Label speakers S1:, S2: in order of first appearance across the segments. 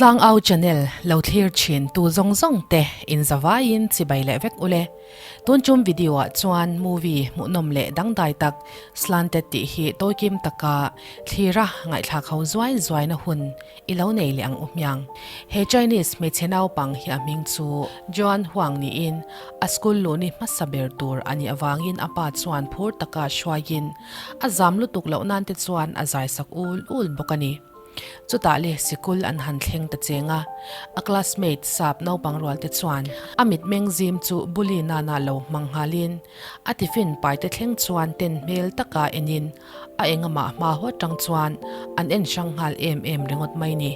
S1: Tlangau channel lo thlir thin tu zawng zawng te in zavaiin chibai leh vek ule. Tun tum video ah chuan movie hmuhnawm leh dangdai tak Slanted tih hi tawikim taka thlira ngaihthlak ho zuai zuaina hun I lo nei leh ang u hmiang. He Chinese hmeichhe naupang hi a hming chu Joan Huang niin a school luhni hmasa ber tur a nih avangin a pa chuan phur taka hruaiin a zam lutuk loh nan te chuan a zaisak ul ul bawk a ni. Chutah le sikul an han thleng ta cheng a, a classmate sap naupang rual te chuan a mitmeng zim chu bully nana lo hmang nghalin a tiffin paite thleng chuan ten hmel taka enin A engamah hma huat tang chuan an en hrang nghal em em ringawt mai ni.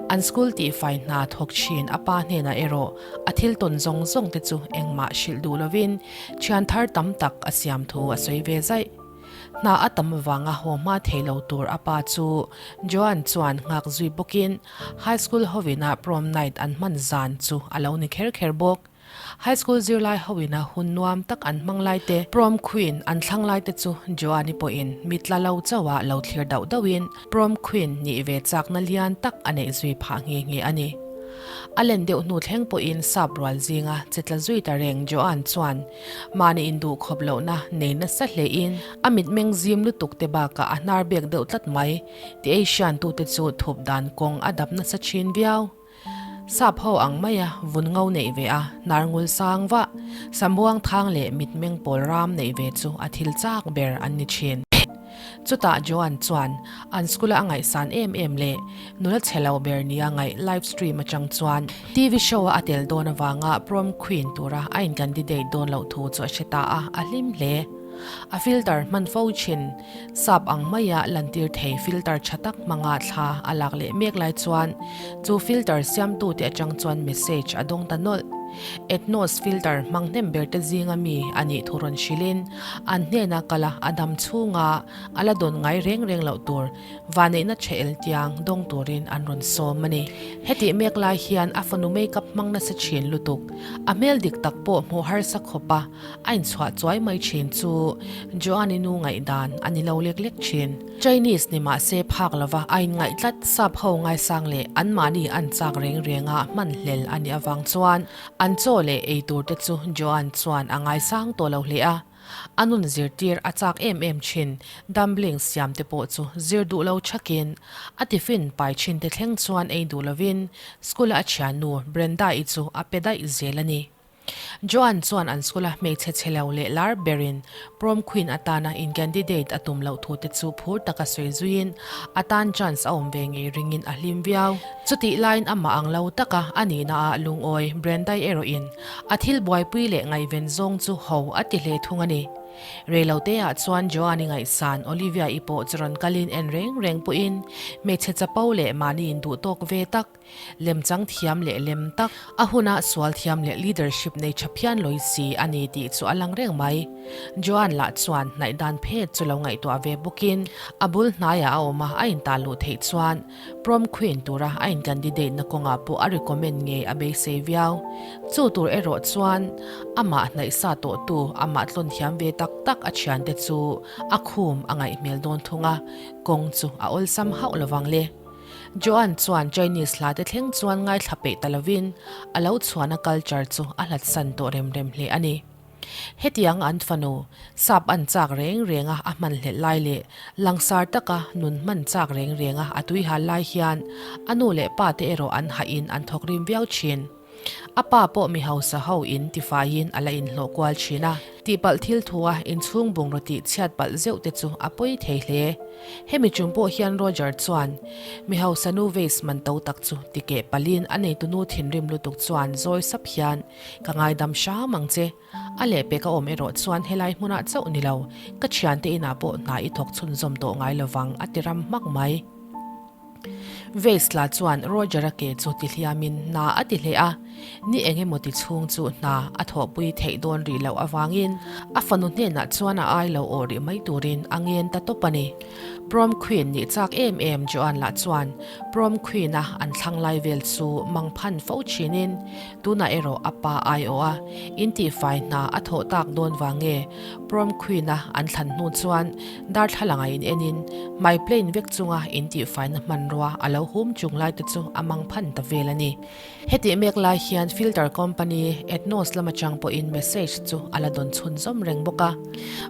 S1: An school tihfai hna thawk thin a pa hnenah erawh a thil tawn zawng zawng te chu engmah hrilh duh lovin thian thar tam tak a siam thu a sawi ve zaih. Hna a tam avanga haw hma thei lo tur a pa chu Joan chuan nghak zui bawkin high school hovina prom night an hman zan chu a lo ni kher kher bawk. High school zirlai hoin a hun nuam tak an hmang lai te, prom queen an thlang lai te chu Joani pawhin mit la lo chauh a lo thlir dauh dauhin prom queen nih ve chakna lian tak a neih zui phah nghe nghe a ni. A len deuh hnu thleng pawhin sap rual zinga che tla zui ta reng Joan chuan mahni induh khawp lohna nei nasa hlein a mitmeng zim lutuk te bakah a hnar bek deuh tlat mai ti ei hriantute chu thup dan kawng a dap nasa thin viau. Sap ho ang maia vun ngo neih ve a, hnar ngul sang vah, sambuang thang leh mitmeng pawl ram neih ve chu a thil chak ber an ni thin. Chutah Joan chuan an school-a a ngaihsan em em leh nula chhe lo ber nia ngaih live stream atang chuan TV show-a a tel dawn avanga prom queen tura a in-candidate dawn loh thu chu a hre ta a, a hlim hle. A filter hman fo thin. Sap ang maia lantir thei filter tha tak hmanga thla a lak leh mek lai chuan chu filter siamtute atang chuan message a dawng ta nawlh. Ethnos filter hmang hnem ber te zinga mi a nih thu rawn hrilhin an hnena kala a dam chhunga a la dawn ngai reng reng loh tur Vanneihna tha el tiang dawng turin an rawn sawm a ni. Hetih mek lai hian a fanu makeup hmang nasa thin lutuk. A hmel dik tak pawh hmuh harsa khawp a, a inchhuah chuai mai thin chu Joanne-i nu ngaihdan a ni lo lek lek thin. Chinese ni mah se phak lova a inngaih tlat sap ho ngaisang leh anmahni an chak reng renga hman hlel a nih avang chuan an chaw leh ei tur te chu Joanne chuan a ngaisang tawh lo hle a. A nun zirtir a chak em em thin, dumpling siam te pawh chu zir duh lo thakin a tiffin pai thin te thleng chuan ei duh lovin school-a a thiannu Brenda-i chu a pe daih zel a ni. Joan chuan an school-a hmeichhe chhe lo leh lar berin prom queen atana in candidate a tum loh thu te chu phur taka sawi zuiin a tan chance a awm ve ngei ringin a hlim viau. Chutih laiin amah ang lo taka a nihna ah lungawi Brenda-i erawhin A thil buaipui leh ngaihven zawng chu ho a ti hle thung a ni. Reilote ah chuan Joan-i ngaihsan Olivia-i pawh chu rawn kalin en reng reng pawhin hmeichhe chapo leh mahni induh tawk ve tak, lemchang thiam leh lem tak, a huna sual thiam leh leadership nei tha phian lawi si a ni tih chu a lang reng mai. Joan lah chuan hnaih dan phet chu lo ngaihtuah ve bawkin a bul hnaiah a awm a, a intah luh theih chuan Prom queen tura a in candidate na kawngah pawh a recommend ngei a beisei viau. Chu tur erawh chuan amah hnaihsa tawhtu amah tlawn thiam ve tak tak a thiante chu a khum a ngaih hmel dawn thung a, kawng chu a awlsam hauh lovang le. Joan chuan Chinese hla te thleng chuan ngaithla peih ta lovin a lo chhuahna culture chu a hlatsan tawh rem rem hle a ni. Hetiang an fanu, sap an chak reng reng a a hman hlelh lai leh langsar taka nun hman chak reng reng a a tui hal lai hian a nu leh pa te erawh an hahin an thawk rim viau thin. A pa pawh mi hausa ho in tifaiin a la inhlawh kual thin a, tihpalh thil thu a inchhung bungraw tih chhiat palh zeuh te chu a pawi thei hle. Hemi chung pawh hian Roger chuan mi hausa nu vase man to tak chu tikeh palhin a neitunu thinrim lutuk chuan zawi sap hian Ka ngaidam hram ang che. A lehpek a awm erawh chuan helai hmunah chauh ni lo, ka thiante inah pawh hna i thawk chhunzawm tawh ngai lovang a ti ram hmak mai. Vase la chuan Roger-a ke chu ti hliamin hna a ti hle a. Ni eng emaw ti chhung chu hna a thawhpui theih dawn rih loh avangin a fanu hnenah chuan a ai lo awh rih mai turin a ngen ta tawp a ni. Prom Queen nih chak em em Joan lah chuan Prom Queen a an thlang lai vel chu mang phan fo thinin tunah erawh a pa ai awh a intihfai hna a thawh tak dawn vang nge Prom Queen a an thlan hnu chuan darthlalang a in enin hmai plain vek chunga intihfaina hmanrua a lo hum chung lai te chu a mang phan ta vel a ni. Hetih mek lai hian filter company Etnos lam atang pawhin message chu a la dawn chhunzawm reng bawk a.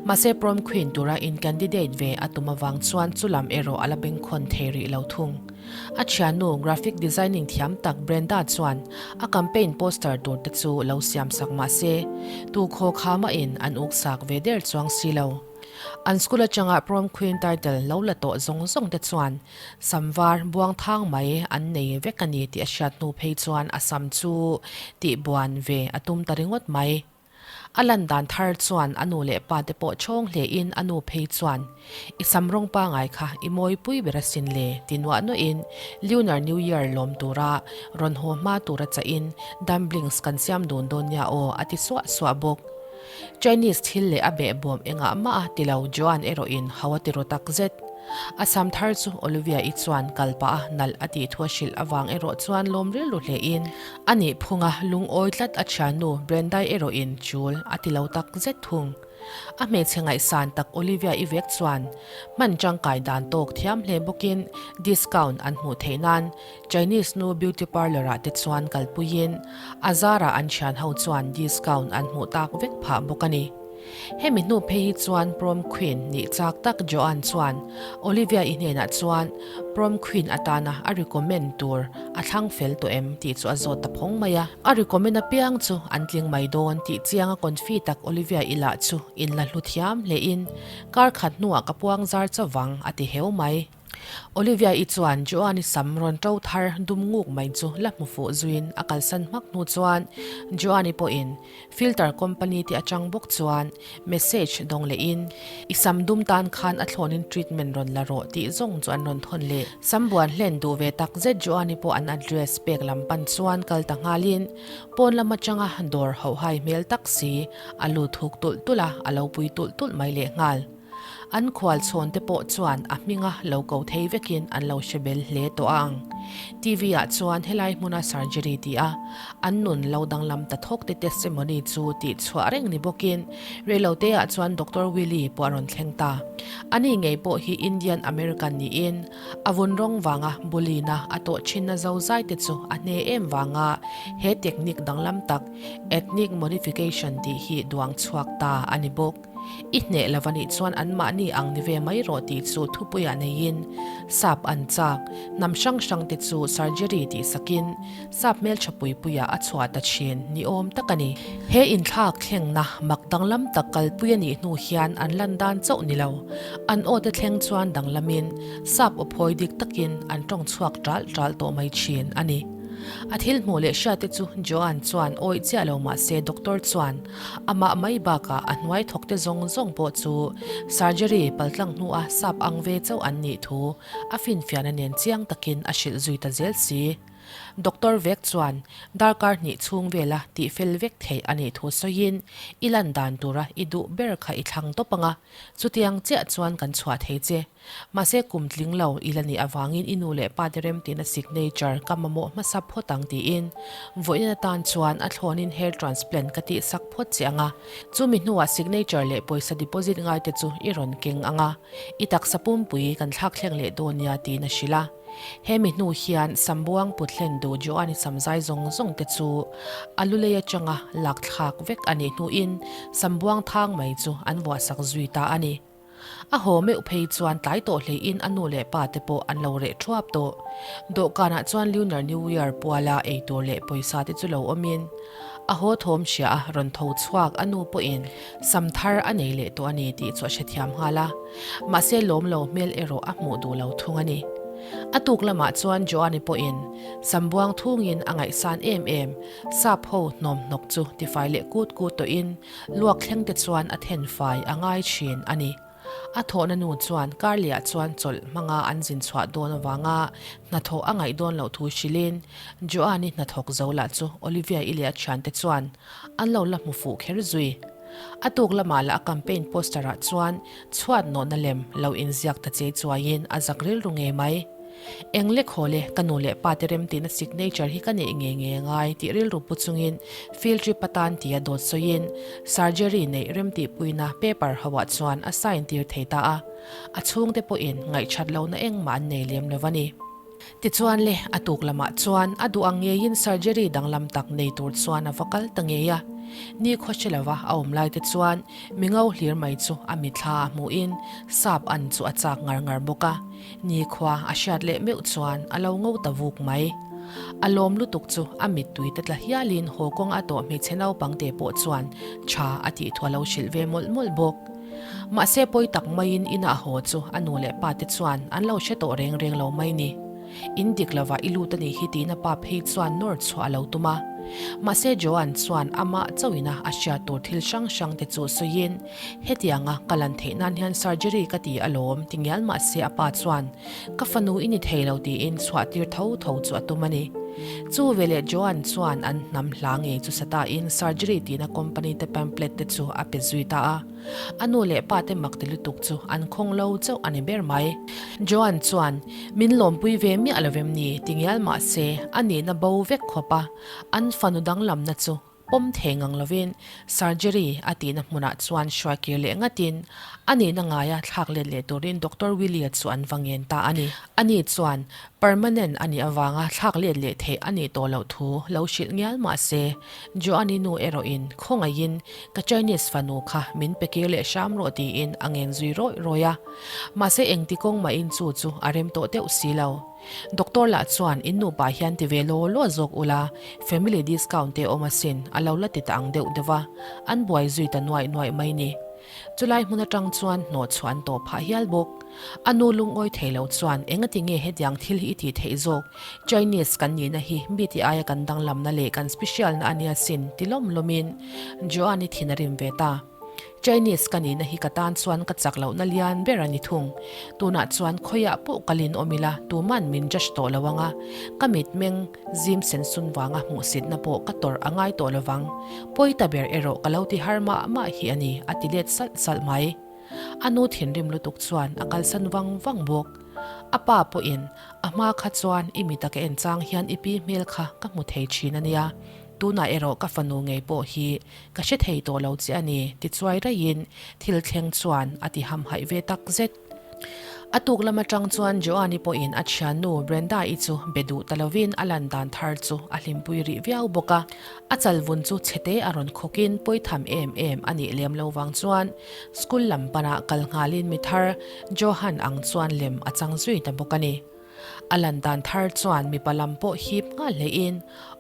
S1: Mahse prom queen tura in candidate ve a tum avang chuan chu lam erawh a la bengkhawn thei rih lo thung. A thiannu graphic designing thiam tak Brenda chuan a campaign poster tur te chu lo siam sak mahse tu khaw kha mahin an uk sak ve der chuang si lo. An school atanga prom queen title lo la tawh zawng zawng te chuan Sam var buang thang mai an nei vek a ni tih a hriat hnu phei chuan a sam chu tih buan ve a tum ta ringawt mai. A lan dan thar chuan a nu leh pa te pawh chhawng hle in a nu phei chuan I sam rawng pangai kha i mawi pui ber asin le ti nuah nuah in Lunar New Year lawm tura rawn haw hma tura chah in dumplings kan siam dun dawn nia aw a ti suah suah bawk. Chinese thil leh a behbawm engah mah a ti lo Joan erawh in ho a ti ru tak zet. A sam thar chu Olivia i chuan kal pah a nalh a tih thu a hrilh avang erawh chuan lawm rilru hle in a nih phung a lungawi tlat a thiannu Brendai erawh in chul a ti lo tak zet thung. A hmeichhe ngaihsan tak Olivia i vek chuan hman tangkai dan tawk thiam hle bawkin discount an hmuh theih nan Chinese nu beauty parlour ah te chuan kalpuiin a zarah an thian ho chuan discount an hmuh tak vek phah bawk a ni. Hemi hnu phei hi chuan prom queen nih chak tak Joanne chuan Olivia i hnenah chuan prom queen atana a recommend tur a thlang fel tawh em tih chu a zawt ta phawng mai a. A recommend apiang chu an tling mai dawn tih chianga confi tak Olivia i lah chu inla hlu thiam hlein kar khat hnuah ka puang zar chavang a ti heu mai. Olivia-i chuan Joan-i sam rawn ṭo thar dum nguk mai chu la hmu fuh zuiin a kalsan hmak hnu chuan Joan-i pawhin filter company te aṭang bawk chuan message dawng lehin I sam dum tan khan a thlawnin treatment rawn la rawh tih zawng chu an rawn thawn leh. Sam buan hlen duh ve tak zet Joan-i pawh an address pek lam pan chuan kal ta nghalin pawn lam aṭanga dawr hauhai hmel tak si a lut huk tulh tulh a, a lo pui tulh tulh mai lehnghal. An khual chhawn te pawh chuan a hminga lo ko thei vekin an lo hre bel hle tawh a ang. TV ah chuan helai hmuna surgery ti a, an nun lo danglam ta thawk te testimony chu tih chhuah reng ni bawkin reilote ah chuan Doctor Willie pawh a rawn thleng ta. Ani ngei pawh hi Indian American niin a vun rawng vanga bullyna a tawh thinna zozai te chu a hne em vanga he technique danglam tak ethnic modification tih hi duang chhuak ta a ni bawk. I hneh lo anih chuan anmahni ang ni ve mai rawh tih chu thupuiah neiin sap an chak, hnam hrang hrang te chu surgery tih sakin sap hmeltha pui puiah a chhuah ta thin ni awm tak a ni. He inthlak thlengna mak danglam tak kalpui a nih hnu hian an lan dan chauh ni lo, an aw te thleng chuan danglamin sap aw phawi dik takin an tawng chhuak ṭalh ṭalh tawh mai thin a ni. A thil hmuh leh hriate chu Joan chuan awih chiah lo mahse doctor chuan Amah mai bakah a hnuai thawkte zawng zawng pawh chu surgery paltlang hnua sap ang ve chauh an nih thu a finfiahna nen chiang takin a hrilh zui ta zel si. Doctor vek chuan darkar hnih chhung vela tih fel vek theih a nih thu sawiin i lan dan tura i duh ber kha i thlang tawp ang a, chutiang chiah chuan kan chhuah thei che. Mahse kum tling lo i la nih avangin i nu leh pa te remtina signature ka mamawh hmasa phawt ang tiin vawiin atan chuan a thlawnin hair transplant ka tih sak phawt che ang a, chumi hnuah signature leh pawisa deposit ngai te chu i rawn keng ang a, i taksa pumpui kan thlak thleng leh dawn nia tiin a hrilh a. Hemi hnu hian Sambuang Puthlen duh Joani samzai zawng zawng te chu a lulei atanga lak thlak vek a nih hnuin Sambuang thang mai chu an vuahsak zui ta a ni. A haw meuh phei chuan tlai tawh hleiin a nu leh pa te pawh an lo reh thuap tawh. Dawhkanah chuan Lunar New Year puala eitur leh pawisa te chu lo awmin a haw thawm hria a rawn tho chhuak a nu pawhin sam thar a nei leh tawh a ni tih chu a hrethiam nghal a. Mahse lawm lo hmel erawh a hmuh duh lo thung a ni. A tuk lamah chuan Joani pawhin sam buang thungin a ngaihsan em em sap ho hnawm hnawk chu tifai leh kut kut tawhin Luak thleng te chuan a then fai a ngai thin a ni. A thawhna nu chuan Carly-a chuan chawlh hmanga an zin chhuah dawn avanga hnathawh a ngaih dawn loh thu hrilhin Joan-i hnathawk zo lah chu Olivia-i leh a thiante chuan an lo la hmu fuh kher zui. A tuk lamah lah a campaign poster-ah chuan chhuat nawhna lem lo inziak ta che chuaiin a zak rilru ngei mai. Eng lek haw le, ka nu leh pa te remtihna signature hi ka neih ngei ngei a ngai tih rilru pu chungin field trip atan tia dawt sawiin surgery neih remtihpuina paper ho ah chuan a sign tir thei ta a, a chhungte pawhin ngaihthat lohna engmah an nei lem lo a ni. Tichuan le, a tuk lamah chuan a duh ang ngeiin surgery danglam tak nei tur chuan a va kal ta ngei a. Nikhua hre lova a awm lai te chuan mi ngo hlir mai chu a mithla a hmuhin sap an chu a chak ngar ngar bawk a. Nikhua a hriat leh meuh chuan a lo ngo ta vuk mai. A lawm lutuk chu a mittui te tla hialin haw kawng a tawh hmeichhe naupang te pawh chuan tha a tih thu a lo hrilh ve mawlh mawlh bawk. Mahse pawi tak maiin inah haw chu a nu leh pa te chuan an lo hre tawh reng reng lo mai ni. In dik lovah i lut a nih hi tiin a pa phei chuan nawr chhuah a lo tum a. Mahse Joan chuan amah chauhina a hriat tur thil hrang hrang te chu sawiin hetianga ka lan theih nan hian surgery ka ti alawm ti ngial mahse a pa chuan ka fanu i ni thei lo tiin chhuah tir tho tho chu a tum a ni. Chu veleh Joan chuan an hnam hla ngei chu sa tain surgery tihna company te pamphlet te chu a pe zui ta a. A nu leh pa te mak ti lutuk chu an khawng lo chauh a ni ber mai. Joan chuan, Min lawmpui ve miah lo em ni? ti ngial mahse a nihna bo vek khawp a, an fanu danglamna chu Pawm thei ngang lovin surgery a tihna hmunah chuan hruai kir leh ngatin a nihna ngaia thlak let leh turin Doctor Willie-a chu an va ngen ta a ni. Ani chuan permanent a nih avanga thlak let leh theih a nih tawh loh thu lo hrilh ngial mah se, Joanne-i nu erawhin khawngaihin ka Chinese fanu kha min pe kir leh hram rawh tiin a ngen zui rawih rawih a. Mahse engti kawng mahin chu chu a rem tawh deuh si lo. Doctor lah chuan in nupa hian ti ve law law zawk ula, family discount te awm asin, a lo la ti ta ang deuh deuh a, an buai zui ta nuaih nuaih mai ni. Chulai hmun atang chuan hnawh chhuah an tawh phah hial bawk. A nu lungawi thei lo chuan engati nge hetiang thil hi i tih theih zawk, Chinese kan nihna hi mi ti aia kan danglamna leh kan special na a nia sin ti lawm lawmin Joan-i thin a rim ve ta. Chinese ka nihna hi ka tan chuan ka chak lohna lian ber a ni thung. Tunah chuan khawiah pawh kalin awm ila tuman min judge tawh lo ang a, ka mitmeng zim sen sun vanga hmuhsitna pawh ka tawrh a ngai tawh lovang. Pawi ta ber erawh ka lo ti har mah mah hi a ni, a ti let salh salh mai. A nu thinrim lutuk chuan a kalsan vang vang bawk. A pa pawhin a hma kha chuan i mita ka en chang hian i pi hmel kha ka hmu thei thin a nia. Tunah erawh ka fanu ngei pawh hi ka hre thei tawh lo che a ni, ti chuai raihin thil thleng chuan a ti hamhaih ve tak zet. A tuk lam atang chuan Joan-i pawhin a thiannu Brenda-i chu be duh ta lovin a lan dan thar chu a hlimpui rih viau bawk a. A chalvun chu chhete a rawn khawkin pawitham em em a nih lem lo vang chuan school lam panah kal nghalin mi thar Johan ang chuan lem a chang zui ta bawk a ni. A lan dan thar chuan mipa lam pawh hip nghal hlein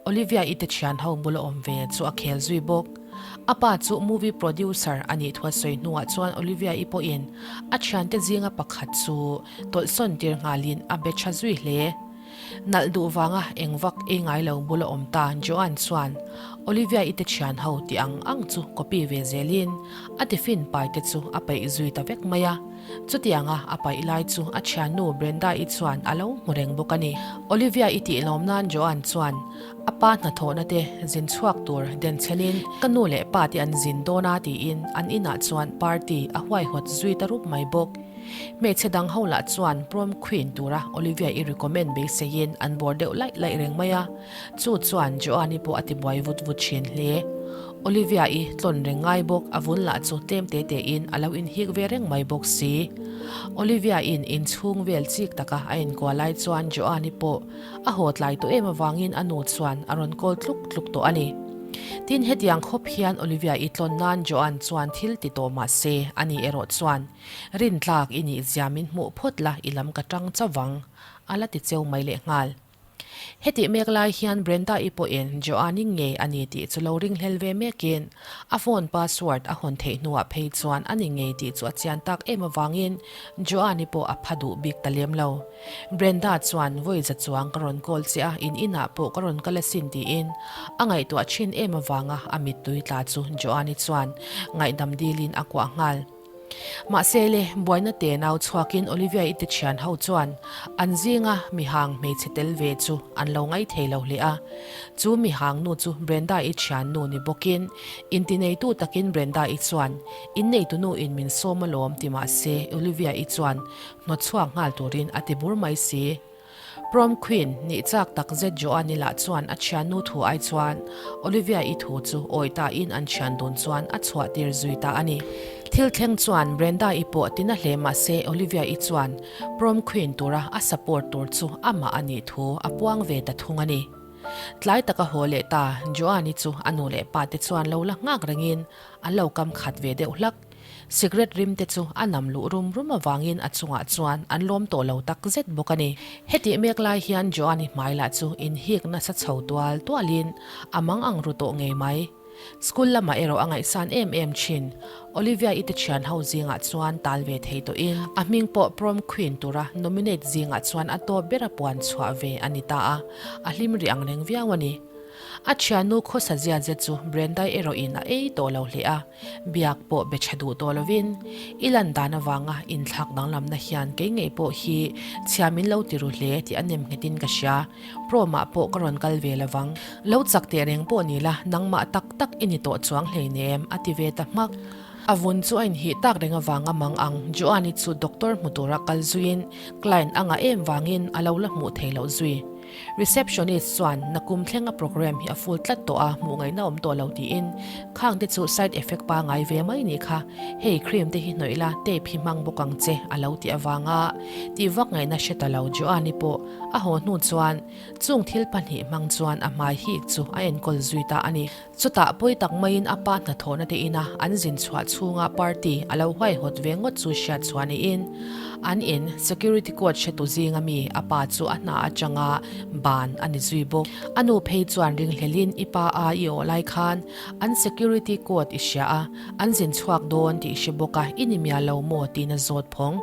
S1: Olivia-i te thian ho bula awm ve chu a khel zui bawk. A pa chu movie producer a nih thu a sawi hnuah chuan Olivia-i pawhin a thiante zinga pakhat chu tawlhsawn tir nghalin a be tha zui hle. Nalh duh vanga eng vak ei ngai lo bula awm ta Joan chuan Olivia-i te thian ho tih ang ang chu copy ve zelin a tiffin pai te chu a peih zui ta vek mai a. Chutianga a paih lai chu a thiannu Brenda-i chuan a lo hmu reng bawk a ni. Olivia-i tih lawm nan Joan chuan a pa hnathawhna te zin chhuak tur denchhenin ka nu leh pa te an zin dawn a tiin an inah chuan party a huaihawt zui ta rup mai bawk. Hmeichhe dang ho lah chuan prom queen tura Olivia-i recommend beiseiin an bawr deuh laih laih reng mai a. Chu chuan Joan-i pawh a ti buai vut vut thin hle. Olivia-i tlawn reng ngai bawk, a vun lah chu tlem te tein a lo inhik ve reng mai bawk si. Olivia-in inchhung vel chik taka a inkuah lai chuan Joan-i pawh a haw tlai tawh em avangin a nu chuan a rawn call tluk tluk tawh a ni. Tin, hetiang khawp hian Olivia-i tlawn nan Joan chuan thil ti tawh mah se, ani erawh chuan rintlak i nih zia min hmuh phawt la i lam ka tang chauh vang, a la ti cheu mai lehnghal. Hetih mek lai hian Brenda-i pawhin Joanne-i ngei a ni tih chu lo ringhlel ve mekin a phone password a hawn theih hnuah phei chuan a ni ngei tih chu a chian tak em avangin Joanne-i pawh a pha duh bik ta lem lo. Brenda chuan vawi za chuang ka rawn call che a, in inah pawh ka rawn kal asin tiin a ngaihtuah thin em avanga a mittui tla chu Joanne-i chuan ngaihdam dilin a kuah nghal. Mahse le, buaina te nau chhuakin Olivia-i te thian ho chuan an zinga mihang hmeichhe tel ve chu an lo ngai thei lo hle a. Chu mihang nu chu Brenda-i thian nu ni bawkin intineitu takin Brenda-i chuan inneitu nu in min sawm alawm ti mahse Olivia-i chuan hnawtchhuak nghal turin a ti bur mai si. Prom Queen nih chak tak zet Joanne lah chuan a thiannu thu ai chuan Olivia-i thu chu awi tain an thian dun chuan a chhuah tir zui ta a ni. Thil thleng chuan Brenda-i pawh tina hle mah se Olivia-i chuan Prom Queen tura a support tur chu amah a nih thu a puang ve ta thung a ni. Tlai taka haw leh ta Joanne-i chu a nu leh pa te chuan lo la nghak rengin an lo kam khat ve deuh hlak. Cigarette rim te chu a nam luh rum rum avangin a chungah chuan an lawm tawh lo tak zet bawk a ni. Hetih mek lai hian Joanne-i hmai lah chu inhik nasa chho tual tualin a mang ang ru tawh ngei mai. School lamah erawh a ngaihsan em em thin. Olivia-i te thian ho zingah chuan tal ve thei tawhin a hming pawh prom queen tura nominate zingah chuan a tawp bera puan chhuah ve a ni ta a, a hlim rih ang reng viau a ni. A thiannu khawsa zia zet chu Brenda-i erawhin a ei tawh lo hle a. Biak pawh be tha duh tawh lovin, i lan dan avanga inthlak danglamna hian kei ngei pawh hi chhia min lo ti ru hle tih a nem nghetin ka hria. Prom-ah pawh ka rawn kal ve lovang. Lo chak teh reng pawh ni la, nangmah tak tak i ni tawh chuang hleinem, a ti ve ta hmak. A vun chu a inhih tak reng avanga mang ang Joanne-i chu doctor hmu tura kal zuiin client a ngah em vangin a lo la hmuh thei loh zui. Receptionist chuan nakum thlenga program hi a full tlat tawh a, hmuh ngaihna awm tawh lo tiin khang te chu side effect pangai ve mai nih kha, hei cream te hi hnawih la, tape hi hmang bawk ang che a lo tih avanga tih vak ngaihna hre ta lo Joanne pawh a haw hnu chuan chung thil pahnih hmang chuan a hmai hik chu a enkawl zui ta a ni. Chutah pawi tak maiin a pa hnathawhna te ina an zin chhuah chhunga party a lo huaihawt ve ngawt chu hriat chhuah niin an in security guard hretu zinga mi a pa chu a hna atanga ban a ni zui bawk. A nu phei chuan ringhlelin i pa a i awh lai khan an security guard i hria a, an zin chhuak dawn tih i hre bawk a, i ni mial lo maw tiin a zawt phawng.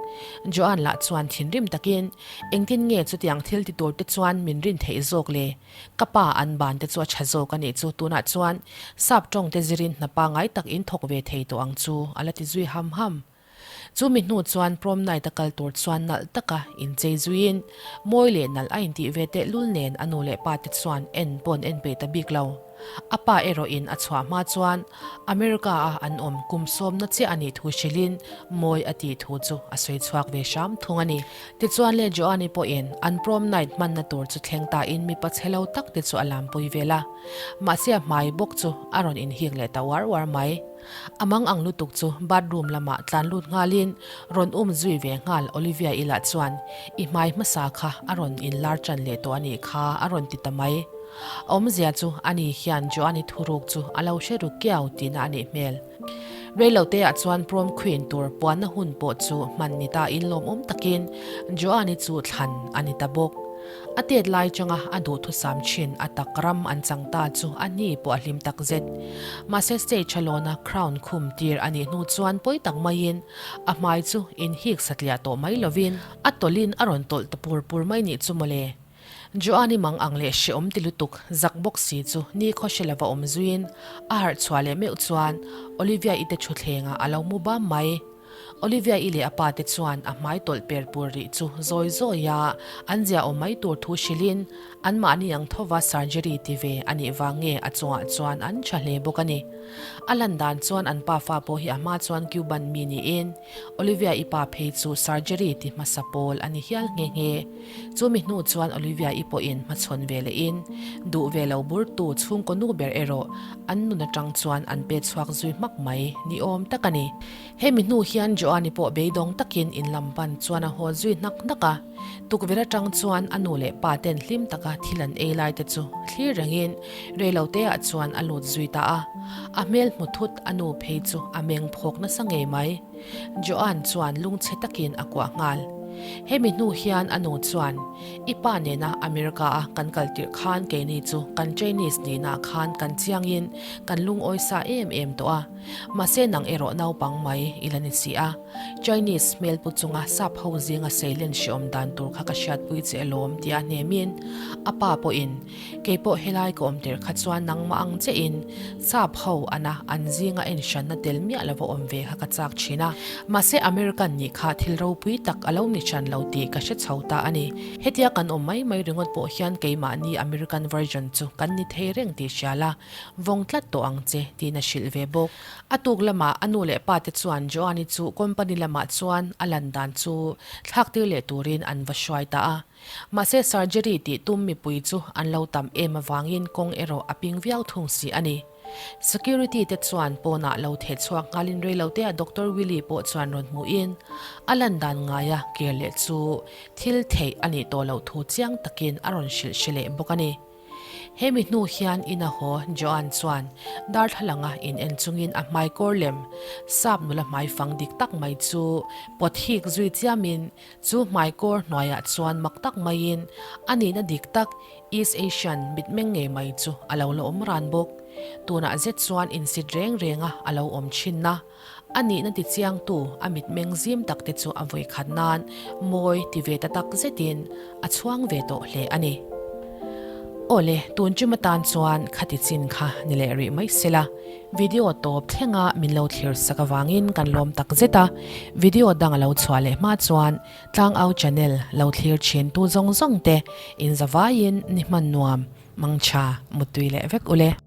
S1: Joan lah chuan thinrim takin engtin nge chutiang thil ti tur te chuan min rin theih zawk le? Ka pa an ban te chu a tha zawk a nih chu, tunah chuan sap tawng te zirin hna pangai tak in thawk ve thei tawh ang chu, a la ti zui ham ham. Chu mi hnu chuan prom night a kal tur chuan nalh taka inchei zuiin mawi leh nalh a intih ve tehlul nen a nu leh pa te chuan en pawn en peih ta bik lo. A pa erawhin a chhuah hma chuan America-a an awm kum sawmna chiah a nih thu hrilhin mawi a tih thu chu a sawi chhuak ve hram thung a ni. Tichuan le Joanne pawhin an prom night hmanna tur chu thleng tain mipa chhe lo tak te chu a lampui vel a. Mahse a hmai bawk chu a rawn inhik leh ta uar uar mai. A mang ang lutuk chu bathroom lamah tlan lut nghalin rawn um zui ve nghal Olivia-i lah chuan i hmai hmasa kha a rawn inlar tan leh tawh a nih kha a rawn ti ta mai. A awmzia chu ani hian Joanne thuruk chu a lo hre ru kiau tihna a nih hmel. Reilote ah chuan prom queen tur puanna hun pawh chu hman ni ta in lawmawm takin Joanne chu thlan a ni ta bawk. A tet lai changa a duhthusam thin a tak ram an chang ta chu a ni pawh a hlim tak zet. Mahse stage a lawna crown khum tir a nih hnu chuan pawi tak maiin a hmai chu inhik satliah tawh mai lovin a tawlhin a rawn tawlh ta pur pur mai nih chu mawle. Joanne mang ang leh hreawm ti lutuk zak bawk si chu ni khaw hre lova awm zuiin a harh chhuah leh meuh chuan Olivia-i te thutthlengah a lo mu bam mai. Olivia-i leh a pa te chuan a hmai tawlh per pur rih chu zawi zawi a an zia awm mai tur thu hrilhin anmahni ang thova surgery ti ve a nih vang nge a chungah chuan an tha hle bawk a ni. A lan dan chuan an pafa pawh hi a hma chuan Cuban mi niin Olivia-i pa phei chu surgery ti hmasa pawl a ni hial nghe nghe. Chumi hnu chuan Olivia-i pawhin hmachhawn ve lehin duh ve lo burtu chhungkaw nu ber erawh an nun atang chuan an pe chhuak zui hmak mai ni awm tak a ni. Hemi hnu hian Joanne pawh beidawng takin in lam pan chuan a haw zui hnak hnak a. Tukverh atang chuan a nu leh pa ten hlim taka thil an ei lai te chu thlir rengin reiloteah chuan a lut zui ta a. A hmel hmu thut a nu phei chu a meng phawk nasa ngei mai. Joanne chuan lungchhe takin a kuah nghal. Hemi hnu hian a nu chuan, I pa nena America a kan kal tirh khan keini chu kan Chinese nihna khan kan chiangin kan lungawi sa em em tawh a. Mahse nang erawh naupang mai i la ni si a. Chinese hmel pu chunga sap ho zinga seilen hreawm dan tur kha ka hriatpui che alawm tia hnemin a pa pawhin Kei pawh helai ka awm tirh kha chuan nangmah ang chiahin sap ho ana an zinga en hranna tel miah lova awm ve kha ka chak thin a. Mahse American nih kha thil ropui tak a lo ni hran lo tih ka hre chho ta a ni. Hetia kan awm mai mai ringawt pawh hian keimahni American version chu kan ni thei reng tih hria la, vawng tlat tawh ang che tiin a hrilh ve bawk. A tuk lamah a nu leh pa te chuan Joanne chu company lamah chuan a lan dan chu thlak tir leh turin an va hruai ta a. Mahse surgery tih tum mipui chu an lo tam em avangin kawng erawh a ping viau thung si a ni. Security te chuan pawnah lo theh chhuak nghalin reiloteah Doctor Willie pawh chuan rawn hmuhin a lan dan ngaia kir leh chu thil theih a nih tawh loh thu chiang takin a rawn hrilh hre leh bawk a ni. Hemi hnu hian ina haw Joan chuan darthlalanga in en chungin a hmaikawr lem sap nula hmaifang dik tak mai chu pawt hik zui chiamin Chu hmaikawr hnuaiah chuan mak tak maiin a nihna dik tak East Asian mitmeng ngei mai chu a lo la awm ran bawk. Tunah zet chuan insit reng renga a lo awm thin a, a nihna tichiangtu a mitmeng zim tak te chu a vawikhat nan mawi ti ve ta tak zetin a chhuang ve tawh hle a ni. Awle, tun ṭim atan chuan khati chin kha ni leh rih mai sela. Video tawp thlenga min lo thlir sak avangin kan lawm tak zet a, video dang a lo chhuah leh hma chuan Tlangau channel lo thlir thin tu zawng zawng te in zavaiin ni hman nuam, mangtha, muttui leh vek ule.